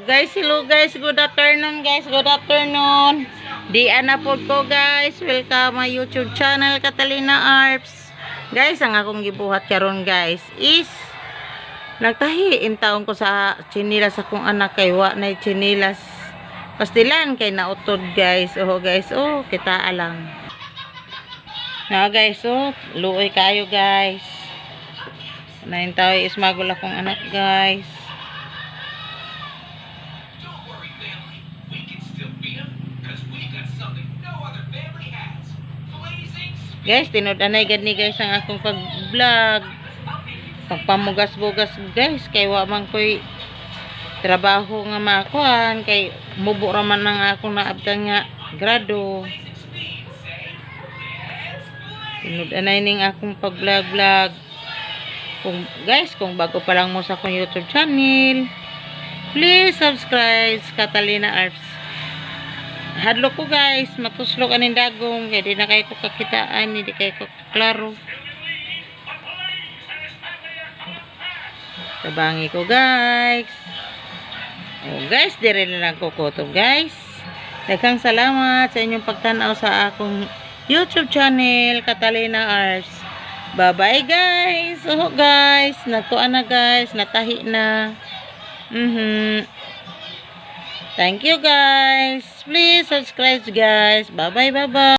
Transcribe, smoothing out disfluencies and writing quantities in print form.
Guys, hello guys. Good afternoon, guys. Good afternoon. Di ana pod ko, guys. Welcome my YouTube channel, Catalina Arps. Guys, ang akong gibuhat karon, guys, is nagtahi intawon ko sa tsinilas akong anak kay wa nay tsinilas. Pastilan kay nautod, guys. Oh guys, oh kita lang. Na guys, oh luoy kayo, guys. Nain tayo ismagol akong anak, guys. Don't worry, family. We can still beat 'em because we got something no other family has. Blazing speed. Guys, tinud-anay gad ni, guys, ang akong pag-vlog. Pagpamugas-bugas, guys, kay wa man ko'y trabaho nga makuan kay mubo ra man ang akong naabtan nga grado. Blazing speed, say, let's blaze. Tinud-anay ning akong pag-vlog-vlog. Kung guys, kung bago pa lang mo sa akong YouTube channel, please subscribe, Catalina Arts. Hadlok ko, guys, matuslok aning dagom kay di na kay ko kakitaan, hindi kay ko klaro. Tabangi ko, guys. Oh guys, dire na lang ko kutob, guys. Daghang salamat sa inyong pagtanaw sa akong YouTube channel, Catalina Arts. Bye-bye, guys. Oh guys, nagkuan na, guys, natahi na. Thank you, guys. Please subscribe, guys. Bye-bye, bye-bye.